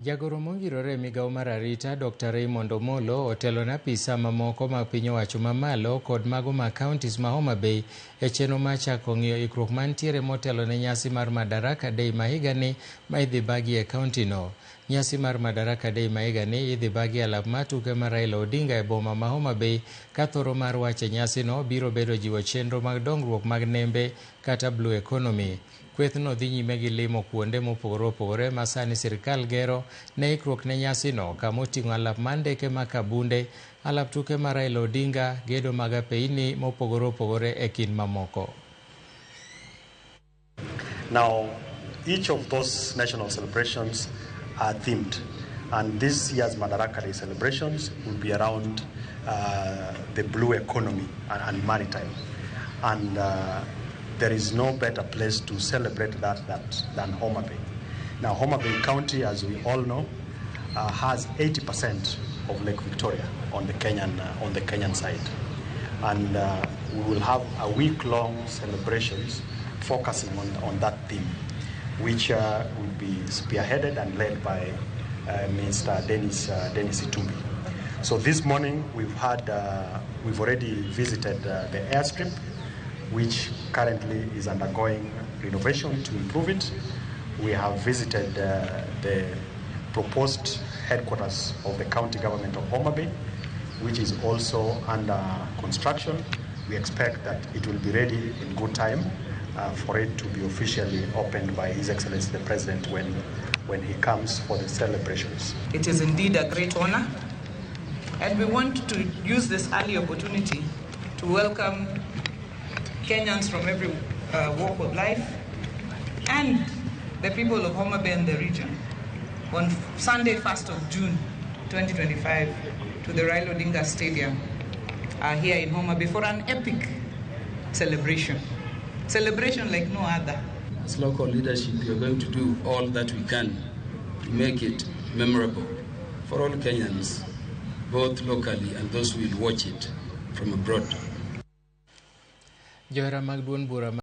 Jagoro mongirore e migawo mar arita Dr. Raymond Omolo otelo ne apisa mamoko mag piny owacho mamalo kod mago mag counties ma Homa Bay e chenro mar chako ng'iyo ikruok mantiere motelo ne nyasi mar Madaraka Day ma higani ma idhi bagi e county no. Nyasi mar Madaraka Day ma higani idhi bagi e alap mar tuke mar Raila Odinga e boma ma Homa Bay ka thoro mar wach e nyasino biro bedo jiwo chenro mag dongruok mag nembe kata blue economy. Kwethno dhi nyime gi limo kuonde mopogore opogore ma sani sirkal gero ne ikruok ne nyasino kama oting'o alap mar ndeke ma Kabunde, alap tuke mar Raila Odinga, gedo mag apeini mopogore opogore e kind mamoko. Now, each of those national celebrations are themed, and this year's Madaraka Day celebrations will be around the blue economy and maritime. And there is no better place to celebrate that than Homa Bay. Now, Homa Bay County, as we all know, has 80% of Lake Victoria on the Kenyan side, and we will have a week-long celebrations focusing on that theme, which will be spearheaded and led by Mr. Dennis Itumbi. So this morning we've already visited the airstrip, which currently is undergoing renovation to improve it. We have visited the proposed headquarters of the county government of Homa Bay, which is also under construction. We expect that it will be ready in good time for it to be officially opened by His Excellency the President when he comes for the celebrations. It is indeed a great honor, and we want to use this early opportunity to welcome Kenyans from every walk of life and the people of Homa Bay and the region on Sunday, 1st of June 2025, to the Raila Odinga Stadium here in Homa Bay for an epic celebration. Celebration like no other. As local leadership, we are going to do all that we can to make it memorable for all Kenyans, both locally and those who will watch it from abroad. Johera mag duond bura.